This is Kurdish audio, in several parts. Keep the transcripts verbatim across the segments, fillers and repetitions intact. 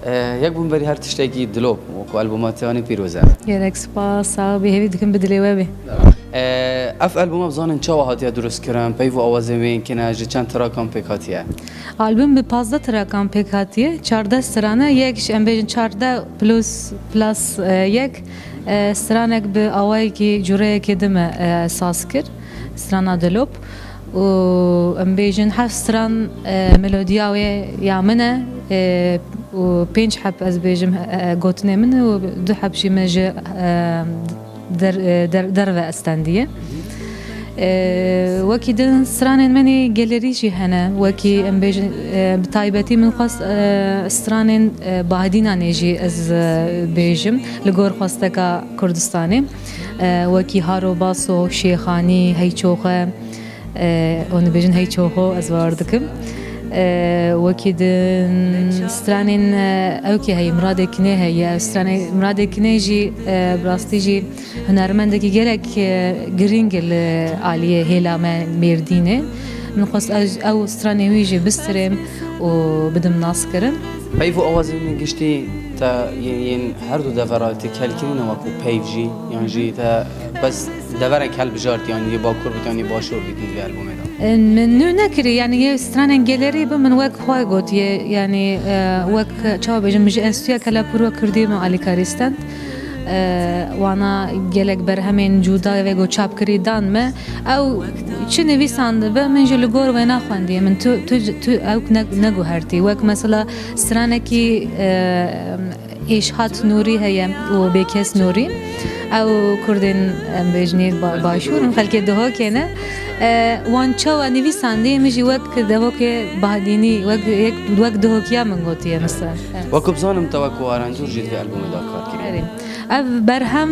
Ee, yek bûn berî her tiştekî Dilop, wekî albûma te anî pîroz e. Gelek spas, sax bî, hêvî dikim bi dilê we bê. Ee, ev albûma bizanin çawa hatiye dirustkirin, peyv û awazên wê yên kî ne, ji çend trakan pêk hatiye? Albûm bi pazdeh trakan pêk hatiye, çardeh strane, yek ji, em bêjin çardeh plus, plus, e, yek, e, stranek bi awayekî, cûreyekê din me, e, saz kir, strana Dilop. Û em bêjin heft stran, e, melodiya wê ya min e, e, û pênc heb ez bêjim, e, e, gotinê min û du heb jî min ji, e, der-, e, der-, derve estendiye. E, wekî din stranên min ê gelerî jî hene, wekî em bêjin, e, bi taybetî min xwest, e, stranên, e, Bahdînanê jî ez, e, bêjim li gor xwesteka Kurdistanê. E, wekî Haro Baso, Şêxanî, Hey Çoxe, e, hûn dibêjin Hey Çoxo, ez bawer dikim. E, wekî din stranên, e, ewkê heye, Miradê Kinê heye. Stranê Miradê Kinê jî, e, bi rastî jî hunermendekî gelek, e, girîng e li aliyê hêla me Mêrdînê. Min xwest ez, ew stranê wî jî bistirêm û bidim naskirin. Peyv û awazên wî giştî te yên, yên her du devera tê kelkirî ne, wekî peyv jî, yan jî te bes deverek helbijartî, yan yê Bakur bît, yan yê Başûr bît, di vê albûmê de? E, min nû nekirî, yanî yê stranên gelerî bi min wek xwe gotiye, yanî, e, wek, çawa bêjim, ji Enstitûya Kelepûr wek Kurdî me alîkarî stend. E, wana gelek berhemên cuda vê go çapkirî dan me. Ew çi nivîsandibe, min jî li gor wê naxwendiye. Min tu, tu, tu ew ne, neguhertî. Wek mesela stranekî, e, Êşhat Nûrî heye û Bêkes Nûrî. Ew Kurdên, em bêjinê ba-, başûr in, xelkê Duhokê ne. E, wan çawa nivîsandiye, min jî wek devokê Bahdînî, wek, yek, wek Duhokiya min gotiye mesela. Evet. Wekî bizanim te wekî arancor jî di vê albûmê de kar kiriye. Erê. Ev berhem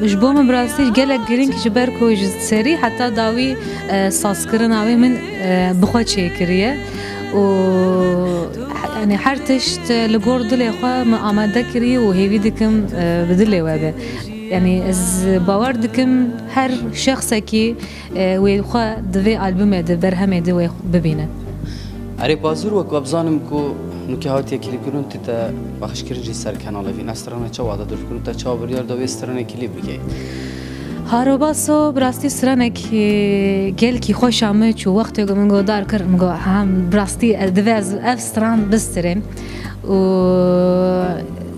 ji bo min bi rastî gelek girîng, ji ber ku ji serî heta dawî, e, sazkirina wê min, e, bi xwe çêkiriye û, yanî, her tişt li gor dilê xwe min amade kiriye û hêvî dikim, e, bi dilê we be. Yanî, ez bawer dikim her şexsekî, e, wê xwe di vê albûmê de, berhemê de wê bibîne. Erê, Bazûr, wek we bizanim ku nûke hatiye klîpkirin, tu te pexşkirin jî ser Kanal Evîn. Ev strana çawa da dirûst kirin, te çawa biryar da wê stranê klîp bikey? Harobaso bi rastî stranek, e, gelkî xweşa min çû. Wextê ku min got dar kir, min got, ha, bi rastî, e, divê ez ev stran bistirêm. Û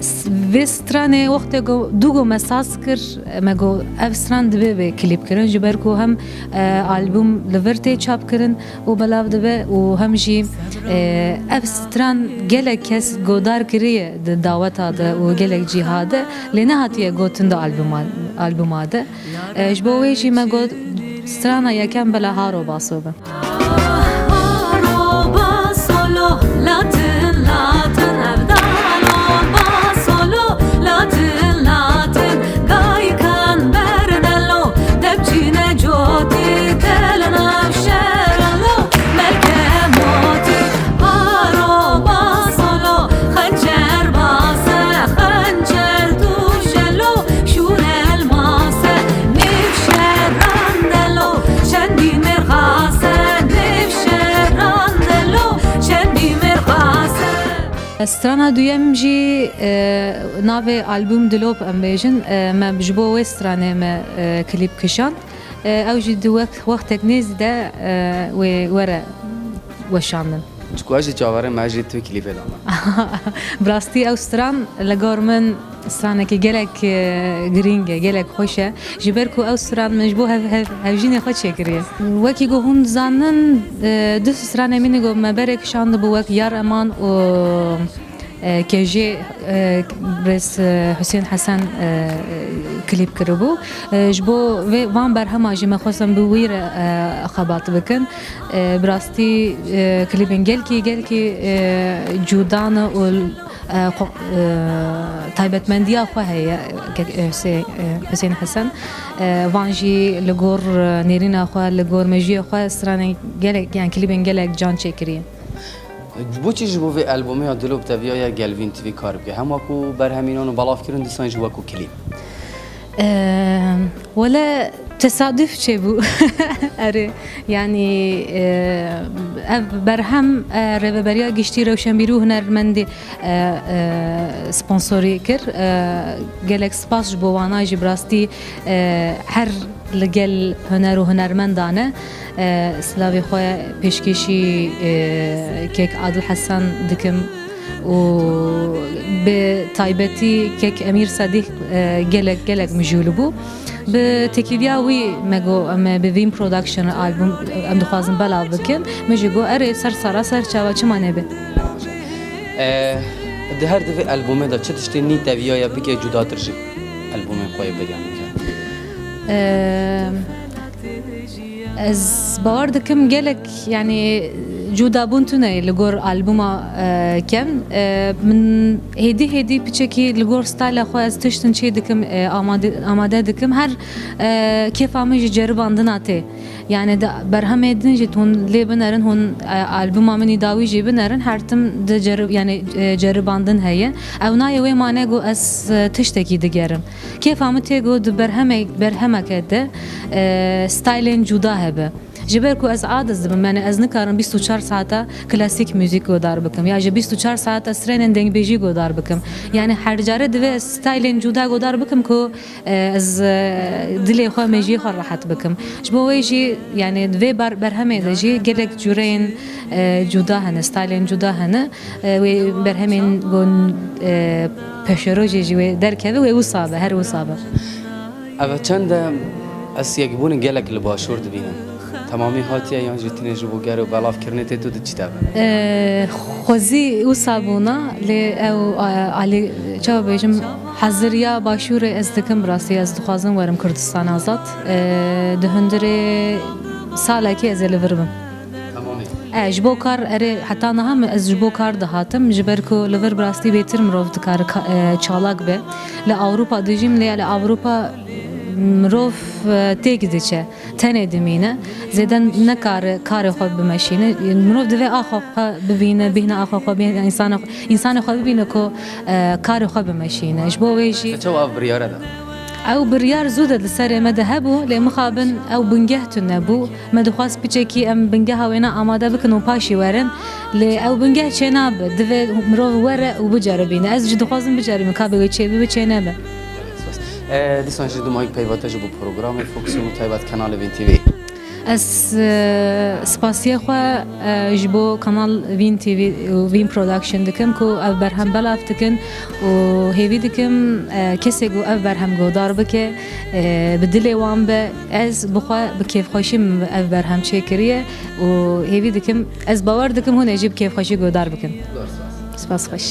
s-, vê stranê wextê ku dû ku me saz kir, me got ev stran divê bê klîp kirin, ji ber ku hem, e, albûm li vir tê çap kirin û belav dibe û hem jî, e, ev stran gelek kes godar kiriye di daweta de û gelek cîha de, lê nehatiye gotin di albûma, albûma de. E, ji bo wê jî me got strana yekem bila Haro Baso be. Strana duyem jî, e, navê albûm Dilop em bêjin, e, me ji bo wê stranê me, e, klîp kişand. E, ew jî di wek-, wextek nêzî de, e, wê were weşandin. Çiku ez jî çaverê me jî tu klîpê dana. Bi rastî ew stran li gor min stranekî gelek, e, girîng e, gelek xweş e. Ji ber ku ew stran min ji bo hev-, hev-, hevjînê xwe çêkiriye. Wekî ku hûn dizanin, e, du stranê min ku me berê kişandibû wek Yar Eman û, e, Kejê, e, birêz, e, Husên Hesen, e, klîp kiribû. E, ji bo vê, van berhema jî me xwestin bi wî re, e, xebat bikin. E, bi rastî, e, klîbên gelkî, gelkî, e, cuda ne û, e, xwe, e, taybetmendiya xwe heye, ke-, e, Husê-, e, Husên Hesen. E, van jî li gor, e, nêrîna xwe, li gor mejiyê xwe stranên gelek, yani klîbên gelek can çêkiriye. Boçî ji bo vê albûmê ya Dilop te viyaye Gelvîn T V kar bike? Hem wekû berhemînan û belavkirin, dîsan jî wekû klîp. Eee, wele tesaduf çêbû. Erê, yanî, eee, ev berhem, eee, Rêveberiya Giştî Rewşenbîrî û Hunermendî, eee, eee, sponsorî kir. E, gelek spas ji bo wana jî, bi rastî, e, her li gel huner û hunermendan e. E, silavê xwe pêşkêşî, e, kek Adil Hesen dikim û bi taybetî kek Emîr Sedîq, e, gelek, gelek mijûl bû. Bi tekîliya wî me got, em ê bi Vîn Production albûm em dixwazin belav bikin. Min jî got, erê, ser sera ser çava, çima nebe? E, di her divê albûmê de çi tiştê nî te viyaye bike cudatir ji albûmên xwe yê beriya nû? E, ez bawer dikim gelek, yanî, cudabûn tune ye li gor albûma, e, Kem. E, min hêdî hêdî piçekî li gor stayla xwe ez tiştin çê dikim, e, amade, amade dikim. Her, e, kêfa min ji ceribandina tê. Yani di berhemê din jî hûn lê binerin, hûn, e, albûma min î dawî jî binerin, her tim di ceri-, yani, e, ceribandin heye. Ew nayê wê mane ku ez, e, tiştekî digerim. Kêfa min tê ku di berhemek, berhemeke de, e, staylên cuda hebe. Ji ber ku ez aciz dibim, yani ez nikarim bîst û çar saeta klasîk muzîk godar bikim, ya ji bîst û çar saeta strênên dengbêjî godar bikim. Yani her care divê ez staylên cuda godar bikim ku, e, ez, e, dilê xwe, mejiyê xwe rehet bikim. Ji bo wê jî, yani di vê ber-, berhemê de jî gelek cureyên, e, cuda hene, staylên cuda hene. E, wê berhemên gon, e, peşerojê jî wê derkeve, wê wisa be, her wisa be. Eve çend e ez yekbûnê gelek li başûr dibînim. Temamî hatiye yan jî tenê ji bo gero belavkirinê tê tu diçîte be? E, xwezî wisa bûna, lê ew, e, alî, çawa bêjim, heziriya başûrê ez dikim, bi rastî ez dixwazim werim Kurdistan Azad. E, di hundirê salekê ez ê li vir bim. Temamî. E, ji bo kar, erê, heta niha min ez ji bo kar dihatim, ji ber ku li vir bi rastî bêtir mirov dikare ka-, e, çalak be. Li Ewropa dijîm, lê li Ewropa mirov, e, têk diçe, tenê dimîne. Zêde nekare karê xwe bimeşîne. Mirov divê axa xwe bibîne, bîhna axa xwe, bîhna însana xwe, însanê xwe bibîne ku, e, karê xwe bimeşîne. Ji bo wê jî. Te çawa ev biryare da? Ew biryar zû de li serê me de hebû, lê mixabin ew bingeh tune bû. Me dixwest piçekî em bingeha wêna amade bikin û paşî werin. Lê ew bingeh çênabe. Divê mirov were û biceribîne. Ez jî dixwazim biceribînim, ka bê wê çêbibe, çênebe. E, dîsan jî du mayî peyva te ji bo programê Fox û taybet Kanalê Vîn T V. Ez, e, spasiyê xwe, e, ji bo Kanal Vîn T V û Vîn Production dikim ku ev berhem belav dikin û hêvî dikim, e, kesê ku ev berhem godar bike, e, bi dilê wan be. Ez bi xwe bi kêfxweşî min ev berhem çêkiriye û hêvî dikim, ez bawer dikim hûn ê jî bi kêfxweşî godar bikin. Spas xweş.